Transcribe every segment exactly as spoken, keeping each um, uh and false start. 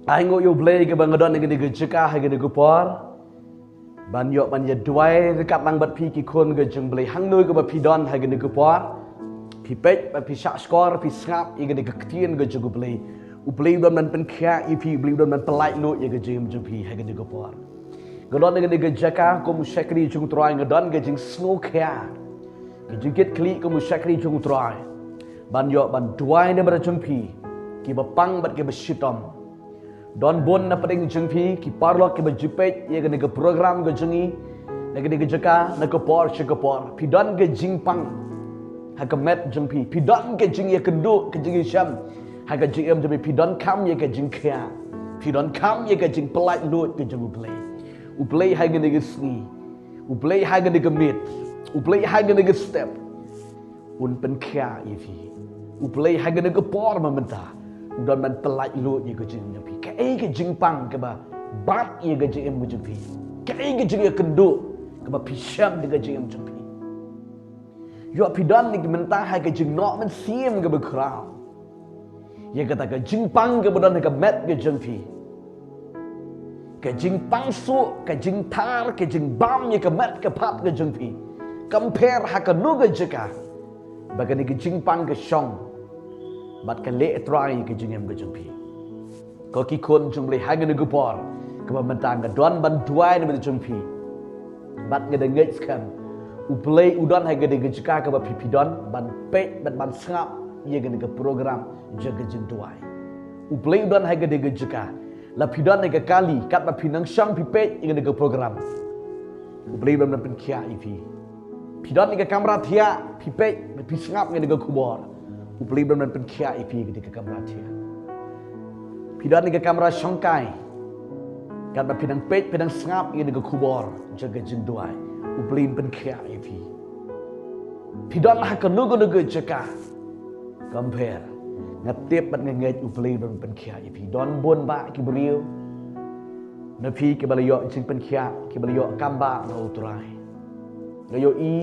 Ai nguh ïa U Blei kaba nga don ha kane ka jaka ha kane ka por ban ïoh ban ïa duwai ryngkat lang bad phi ki khun ka jong U Blei. Hangno kaba phi don ha kane ka por, phi peit bad phi shahshkor, phi sngap ïa kane ka ktien ka jong U Blei. U Blei u don ban pynkhiah ïa phi, U Blei u don ban pyllait luid ïa ka jingim jong phi ha kane ka por. Nga don ha kane ka jaka kum u shakri jong U Trai, nga don ka jingsngewkhia, ka jingkitkhlieh kum u shakri jong U Trai ban ïoh ban duwai na ka bynta jong phi kiba pang bad kiba shitom. Don bun na pdeng jong phi ki paralok kiba ju peit ïa kane ka program ka jong ngi na kane ka jaka, na ka por sha ka por. Phi don ka jingpang ha ka met jong phi, phi don ka jingïakynduh, ka jingïashem ha ka jingim jong phi. Phi donkam ïa ka jingkhiah, phi donkam ïa ka jingpyllait luid ka jong U Blei. U Blei ha kane ka sngi, U Blei ha kane ka miet, U Blei ha kane ka step un pynkhiah ïa phi. U Blei ha kane ka por mynta u don ban pyllait luid ïa ka jingim jong phi. Kaei ka jingpang kaba bat ïa ka jingim jong phi? Kaei ka jingïakynduh kaba phi shem ha ka jingim jong phi? Ïoh phi don mynta ha ka jingnoh mynsiem kaba khraw ïa kata ka jingpang kaba don ha ka met ka jong phi. Ka jingpang suk, ka jingthar, ka jingbam ïa ka met ka phad ka jong phi. Kam pher ha kano ka jaka ba kane ka jingpang ka shong bad ka leh trai ïa ka jingim ka jong phi. Ko ki khun jong U Blei, ha kane ka por kaba mynta nga don ban duwai na ka bynta jong phi. Bad nga da ngeit skhem U Blei u don ha kane ka jaka kaba phi phi don ban peit bad ban sngap ïa kane ka program jong ka jingduwai. U Blei u don ha kane ka jaka. La phi don ha ka kali katba phi nang shong phi peit ïa kane ka program, U Blei u don ban pynkhiah ïa phi. Phi don ha ka kamra thiah phi peit bad phi sngap ïa kane ka khubor, U Blei u don ban pynkhiah ïa phi ha ka kamra thiah. Phi don ha ka kamra shongkai katba phi nang peit phi nang sngap ïa kane ka khubor jong ka jingduwai, U Blei un pynkhiah ïa phi. Phi don ha kano kano ka jaka, kam pher, nga tip bad nga ngeit U Blei u don ban pynkhiah ïa phi. Don bun bah ki briew na phi kiba la ïoh jingpynkhiah, kiba la ïoh kam bah na U Trai. Nga ïohi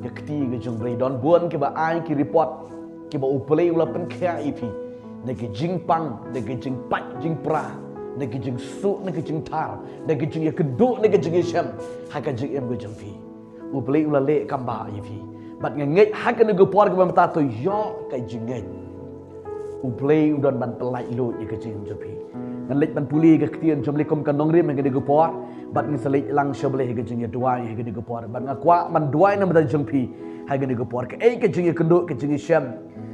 ïa ka kti ka jong U Blei, don bun kiba ai ki report kiba U Blei u la pynkhiah ïa phi na ka jingpang, na ka jingpait jingpra, na ka jingsuk, na ka jingthar, na ka jingïakynduh, na ka jingïashem ha ka jingim ka jong phi. U Blei u la leh kam bah ïa phi. Bad nga ngeit ha kane ka por kaba mynta to ïoh ka jingngeit. U Blei u don ban pyllait luid ïa ka jingim jong phi. Ngan leit ban pule ka ktien jong U Blei kum ka nongrim ha kane ka por. Bad ngan sa leit lang sha U Blei ha ka jingïaduwai ha kane ka por. Bad nga kwah ban duwai na ka bynta jong phi ha kane ka por. Kaei ka jingïakynduh, ka jingïashem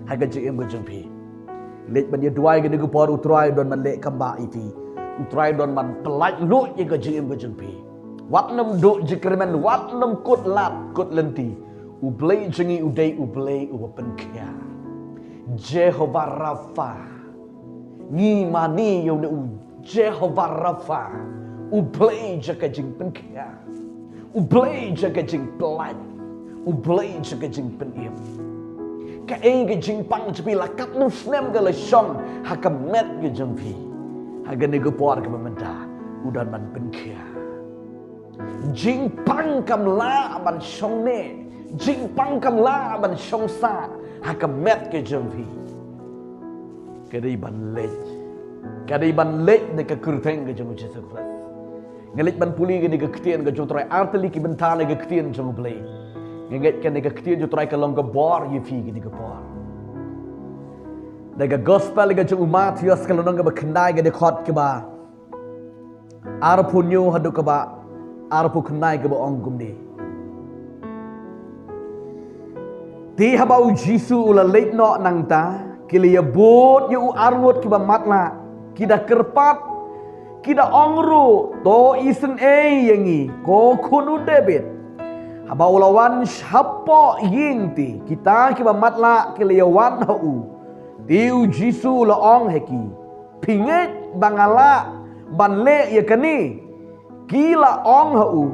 ha ka jingim ka jong phi? Leit ban ïaduwai ha kane ka por, U Trai u don ban leh kam bah ïa phi. U Trai u don ban pyllait luid ïa ka jingim ka jong phi. Wat nym duh jingkyrmen, wat nym kut lad kut lynti. U Blei jong ngi u dei U Blei uba pynkhiah. Jehovah Rapha. Ngi mane ïa une u Jehovah Rapha, U Blei jong ka jingpynkhiah, U Blei jong ka jingpyllait, U Blei jong ka jingpynim. Kaei ka jingpang jong phi, la katno snem ka la shong ha ka met ka jong phi, ha kane ka por kaba mynta u don ban pynkhiah. Jingpang kam lah ban shong ne, jingpang kam lah ban shong sah ha ka met ka jong phi. Ka dei ban leit, ka dei ban leit na ka kyrteng ka jong U Jisu Khrist. Nga leit ban pule kane ka ktien ka jong U Trai, ar tylli ki bynta na ka ktien jong U Blei. Nga ngeit kane ka ktien jong U Trai ka long ka bor ïa phi kane ka por. Na ka gospel ka jong u Mathaios ka lynnong kaba khyndai ka dkhot kaba arphew hynñiew haduh kaba arphew khyndai kaba ong kumne. Te haba U Jisu u la leit noh nangta, ki la ïabud ïa u arngut kiba matlah, ki da kyrpad, ki da ong ruh, to isynei ïa ngi, ko khun u Dabid. Haba u la wan shapoh ïing te, kita kiba matlah ki la ïawan ha u. Te U Jisu u la ong ha ki, phi ngeit ba nga lah ban leh ïa kane? Ki la ong ha u,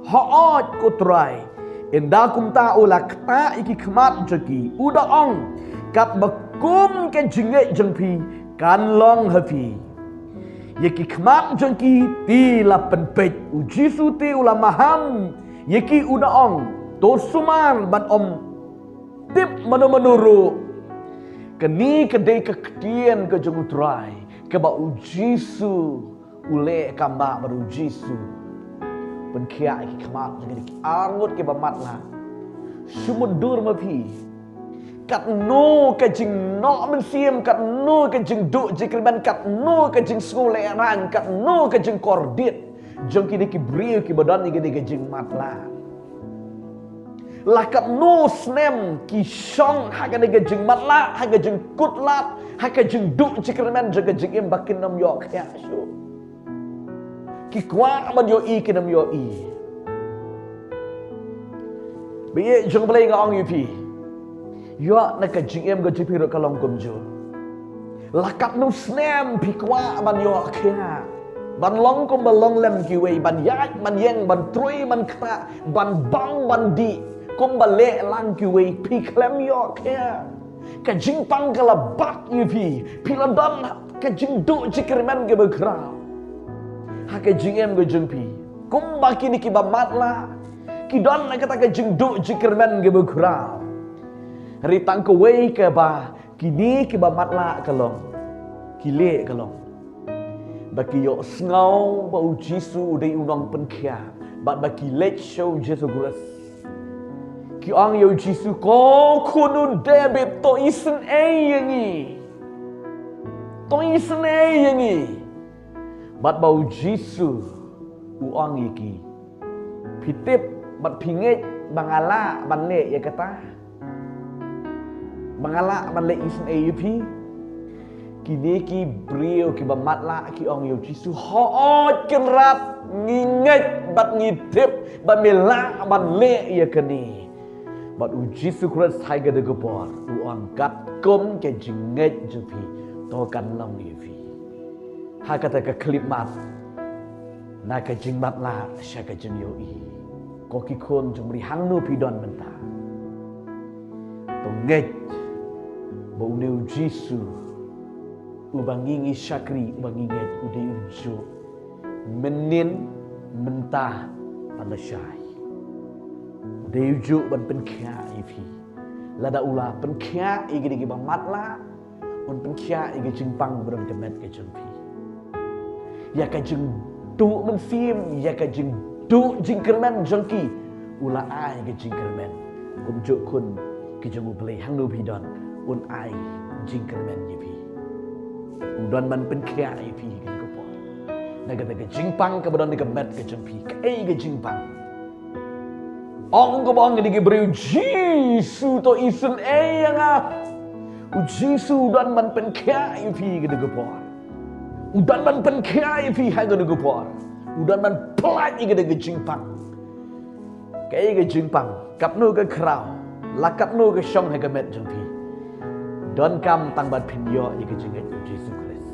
hooid ko Trai. Ynda kumta u la ktah ïa ki khmat jong ki, u da ong, katba kum ka jingngeit jong phi kan long ha phi. Ïa ki khmat jong ki te la pynpeit. U Jisu te u la maham ïa ki, u da ong, to sumar bad ym tip mano mano ruh. Kane ka dei ka ktien ka jong U Trai. Kaba u Jisu u leh kam ba, ba u Jisu pynkhiah ïa ki khmat jong ki ar ngut kiba matlah. Shu mutdur ma phi. Katno ka jingnoh mynsiem, katno ka jingduh jingkyrmen, katno ka jingsngewlehraiñ, katno ka jingkordit jong kine ki briew kiba don ïa kane ka jingmatlah. La katno snem ki shong ha kane ka jingmatlah, ha ka jingkutlad, ha ka jingduh jingkyrmen jong ka jingim ba kin ym ïoh khiah shuh. Ki kwah ban ïohi kin ym ïohi. Ba ïeit jong U Blei nga ong ïa phi, ïoh na ka jingim ka jong phi ruh ka long kumjuh. La katno snem phi kwah ban ïoh khiah, ban long kumba long lem kiwei, ban ïaid, ban ïeng, ban trei, ban khrah, ban bang, ban dih kumba leh lang kiwei, phi khlem ïoh khiah. Ka jingpang ka la bat ïa phi, phi la don ka jingduh jingkyrmen kaba khraw ha ka jingim ka jong phi. Kumba kine kiba matlah ki don na kata ka jingduh jingkyrmen kaba khraw. Hynrei tang kawei kaba kine kiba matlah ka long, ki leh ka long ba ki ïohsngew ba u Jisu u dei u nongpynkhiah, bad ba ki leit sha u Jisu Khrist. Ki ong ïa u Jisu, "Ko khun u David, to isynei ïa ngi. To isynei ïa ngi." Bad ba u Jisu u ong ïa ki, "Phi tip bad phi ngeit ba nga lah ban leh ïa kata? Ba nga lah ban leh isynei ïa phi?" Kine ki briew kiba matlah ki ong ïa u Jisu, "Hooid Kynrad, ngi ngeit bad ngi tip ba me lah ban leh ïa kane." Bad u Jisu Khrist ha kane ka por u ong, "Katkum ka jingngeit jong phi, to kan long ïa phi." Ha kata ka khyllipmat, na ka jingmatlah sha ka jingïohi. Ko ki khun jong U Blei, hangno phi don mynta? To ngeit ba une u Jisu uba ngi ngi shakri, uba ngi ngeit, u dei u juh mynnin, mynta, bad lashai. U dei u juh ban pynkhiah ïa phi. Lada u la pynkhiah ïa kine kiba matlah, un pynkhiah ïa ka jingpang ba don ka met ka jong phi. Ïa ka jingduh mynsiem, ïa ka jingduh jingkyrmen jong ki, u la ai ka jingkyrmen. Kumjuh khun ki jong U Blei, hangno phi don, un ai jingkyrmen ïa phi. U don ban pynkhiah ïa phi ha kane ka por. Na kata ka jingpang kaba don ha ka met ka jong phi, kaei ka jingpang? Ong kumba ong kine ki briew, "Jisu, to isynei ïa nga." U Jisu u don ban pynkhiah ïa phi ha kane ka por. U don ban pynkhiah ïa phi ha kane ka por. U don ban pynlait ïa kane ka jingpang. Kaei ka jingpang? Katno ka khraw, la katno ka shong ha ka met jong phi, donkam tang ban pynïoh ïa ka jingngeit ha u Jisu Khrist.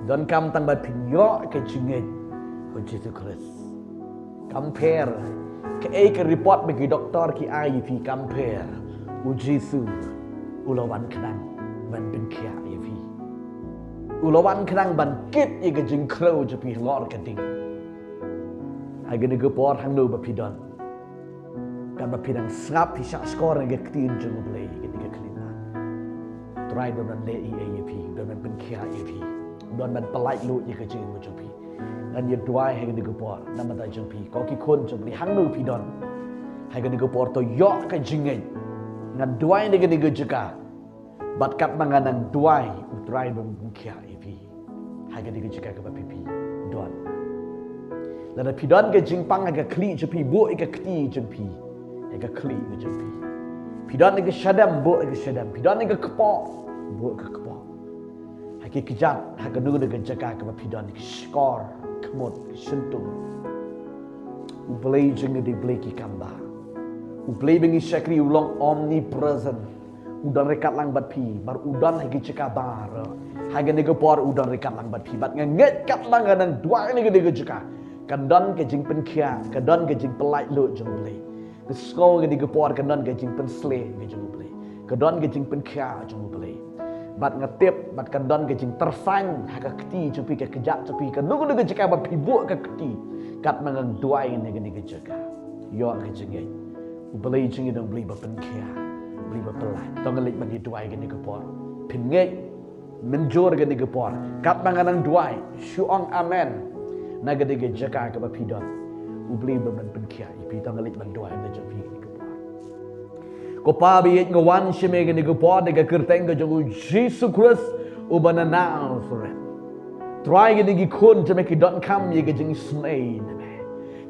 Donkam tang ban pynïoh ïa ka jingngeit ha u Jisu Khrist. Kam pher kaei ka report ba ki doktor ki ai ïa phi, kam pher. U Jisu u la wan khnang ban pynkhiah ïa phi. U la wan khnang ban kit ïa ka jingkhrew jong phi halor ka ding. Ha kane ka por, hangno ba phi don, katba phi dang sngap, phi shah shkor ha ka ktien jong U Blei ha kane ka khyllipmat. U Trai u don ban leh ei ei ïa phi, u don ban pynkhiah ïa phi, u don ban pynlait lut ïa ka jingim jong phi. Ngan ïa duwai ha kane ka por na ka bynta jong phi, ko ki khun jong U Blei, hangno phi don ha kane ka por, to ïoh ka jingngeit. Ngan duwai na kane ka jaka. Bad katba nga nang duwai, U Trai u don ban pynkhiah ïa phi ha kane ka jaka kaba phi, phi don. Lada phi don ka jingpang ha ka khlieh jong phi, buh ïa ka kti jong phi ha ka khlieh ka jong phi. Phi don ïa ka shadem, buh ïa ka shadem. Phi don ïa ka kpoh, buh ïa ka kpoh. Ha ki kjat, ha kano kano ka jaka kaba phi don, ki shkor, khmut, ki shyntur, U Blei jong ngi u dei U Blei ki kam ba. U Blei ba ngi shakri u long omnipresent. U don ryngkat lang bad phi, bad u don ha ki jaka baroh. Ha kane ka por u don ryngkat lang bad phi. Bad nga ngeit katba nga nang duwai na kane ka jaka, kan don ka jingpynkhiah, kan don ka jingpynlait lut jong U Blei. Nga sngew ha kane ka por kan don ka jingpynshlur ka jong U Blei. Kan don ka jingpynkhiah jong U Blei. Bad nga tip, bad kan don ka jingtyrsain ha ka kti jong phi, ka kjat jong phi, kano kano ka jaka ba phi buh ka kti. Katba nga nang duwai na kane ka jaka, ïoh ka jingngeit. U Blei jong ngi u dei U Blei ba pynkhiah, U Blei ba pynlait. To ngin leit ban ïa duwai ha kane ka por. Phin ngeit, Mynjur kane ka por, katba nga nang duwai, shu ong amen na kane ka jaka kaba phi don. U Blei u dang pynkhiah ïa phi. To ngin leit ban duwai na jong phi kane ka por. Ko Pa ba ïeit, nga wan sha me kane ka por da ka kyrteng ka jong u Jisu Khrist uba na Nasareth. Trai, kine ki khun jong me ki donkam ïa ka jingsnei na me.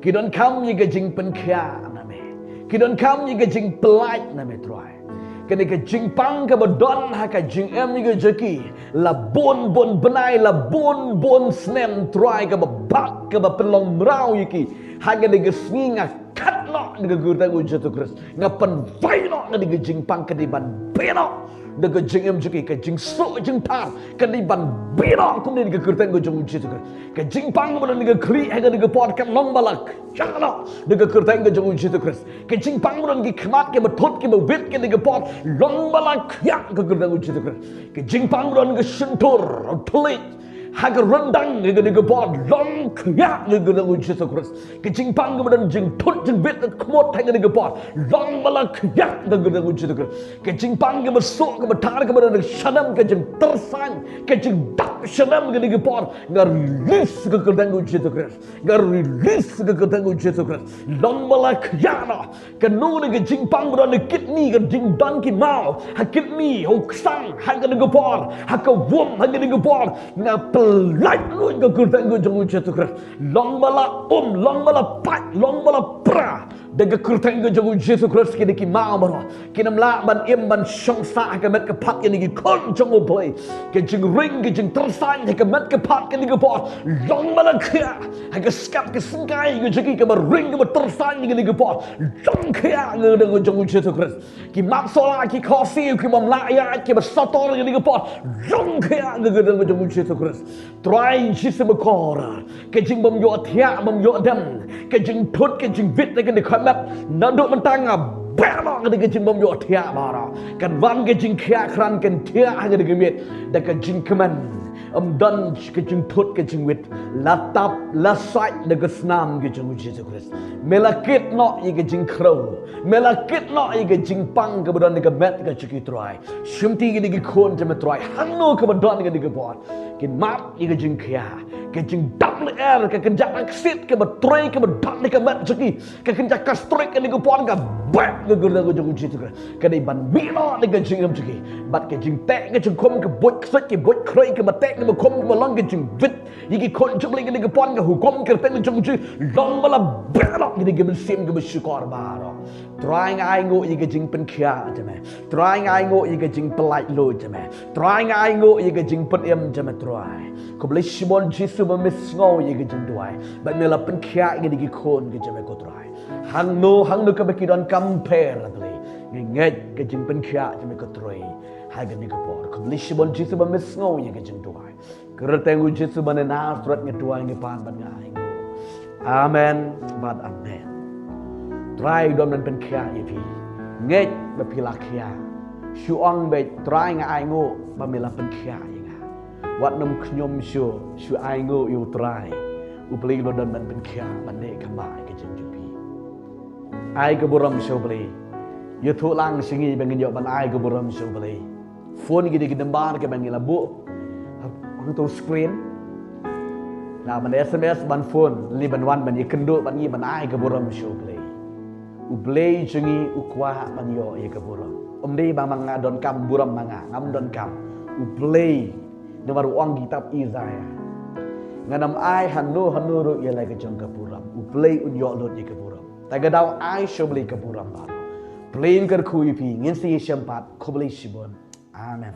Ki donkam ïa ka jingpynkhiah na me. Ki donkam ïa ka jingpyllait na me, Trai. Kane ka jingpang kaba don ha ka jingim ïa ka jong ki la bun bun bnai, la bun bun snem, Trai, kaba bak kaba pynlong mraw ïa ki. Ha kane ka sngi nga khot noh da ka kyrteng u Jisu Khrist. Nga pynwai noh kane ka jingpang, ka dei ban beh noh da ka jingim jong ki. Ka jingsuk jingpang ka dei ban beh noh kumne da ka kyrteng ka jong u Jisu Khrist. Ka jingpang kaba don ha ka khlieh ha kane ka por, kan long ba la khiah noh da ka kyrteng ka jong u Jisu Khrist. Ka jingpang kaba don ha ki khmat kiba thut kiba wit ha kane ka por, long ba la khiah ha ka kyrteng u Jisu Khrist. Ka jingpang kaba don ha ka shyntur, thylliej, ha ka ryndang ha kane ka por, long khiah ha ka kyrteng u Jisu Khrist. Ka jingpang kaba don jingthut jingwit khmut ha kane ka por, long ba la khiah ha ka kyrteng u Jisu Khrist. Ka jingpang kaba suk kaba thar kaba don ha ka shanam, ka jingtyrsain, ka jingdap shanam ha kane ka por, nga release ha ka kyrteng u Jisu Khrist. Nga release ha ka kyrteng u Jisu Khrist. Long ba la khiah noh. Kano kano ka jingpang ba don ha kidney, ka jingdon ki maw ha kidney, ha u ksang, ha kane ka por, ha ka womb ha kane ka por, nga pynlait lut ha ka kyrteng ka jong u Jisu Khrist. Long ba la um, long ba la pait, long ba la pra da ka kyrteng ka jong u Jisu Khrist. Kine ki maw baroh kin ym lah ban im ban shong sah ha ka met ka phad kine ki khun jong u Blei. Ka jingring, ka jingtyrsain ha ka met ka phad kine ki por, long ba la khiah. Ha ka skep ka syngkai ka jong ki kaba ring kaba tyrsain kine ki por, long khiah ha ka kyrteng ka jong u Jisu Khrist. Ki mat sola, ki khohsiew, ki bym lah ïaid, kiba sator kine ki por, long khiah ha ka kyrteng ka jong u Jisu Khrist. Trai Jisu bakordor, ka jingbymïohthiah bymïohdem, ka jingthut ka jingwit na kane ka met, naduh mynta nga beh noh kane ka jingbymïohthiah baroh. Kan wan ka jingkhiah khnang kan thiah ha kane ka met da ka jingkmen. Ym don ka jingthut ka jingwit, la tap la sait da ka snam ka jong u Jisu Khrist. Me la kit noh ïa ka jingkhrew, me la kit noh ïa ka jingpang kaba don ha ka met ka jong ki, Trai. Shim ti kine ki khun jong me, Trai, hangno kaba don ha kane ka por. Kin mad ïa ka jingkhiah, ka jingdap lyer, ka kynja ka ksit kaba trei kaba don ha ka met jong ki, ka kynja ka streak ha kane ka por, nga beh ha ka kyrteng ka jong u Jisu Khrist. Ka dei ban mih noh na ka jingim jong ki. Bad ka jingteh ka jingkhum, ka buit ksuid, ka buit khrei, kaba teh kaba khum, kaba long ka jingwit ïa ki khun jong u Blei ha kane ka por, nga hukum ha ka kyrteng ka jong u Jisu, long ba la beh noh kine ki mynsiem kiba shukor baroh. Trai, nga ainguh ïa ka jingpynkhiah jong me. Trai, nga ainguh ïa ka jingpyllait lut jong me. Trai, nga ainguh ïa ka jingpynim jong me, Trai. Khublei shibun Jisu ba me sngew ïa ka jingduwai bad me la pynkhiah ïa kine ki khun ka jong me, ko Trai. Hangno hangno kaba ki donkam, pher Blei, nga ngeit ka jingpynkhiah jong me, ko Trai, ha kane ka por. Khublei shibun Jisu ba me sngew ïa ka jingduwai. Kyrteng u Jisu ba na Nasareth nga duwai, nga pan bad nga ainguh. Amen bad amen. Trai u dang pynkhiah ïa phi. Ngeit ba phi la khiah. Shu ong beit, Trai, nga ainguh ba me la pynkhiah ïa nga. Wat nym khñium shuh, shu ainguh ïa u Trai. U Blei u dang pynkhiah ban leh kaba ka jong phi. Ai ka burom sha u Blei. Ïathuh lang sha ngi ba ngin ïoh ban ai ka burom sha u Blei. Phone ïa ki number kiba ngi la buh ha uto u screen. Lah ban S M S, ban phone, lane ban wan ban ïakynduh bad ngi ban ai ka burom sha u Blei. U Blei jong ngi u kwah ban ïoh ïa ka burom. Ym dei ba ma nga donkam burom ma nga, ngam donkam. U Blei, namar u ong ha kitab Isaiah, ngan ym ai hano hano ruh ïa la ka jong ka burom. U Blei un ïoh lut ïa ka burom. Te ka daw ai sha u Blei ka burom baroh. Blei un kyrkhu ïa phi, ngin sa ïashem pat. Khublei shibun. Amen.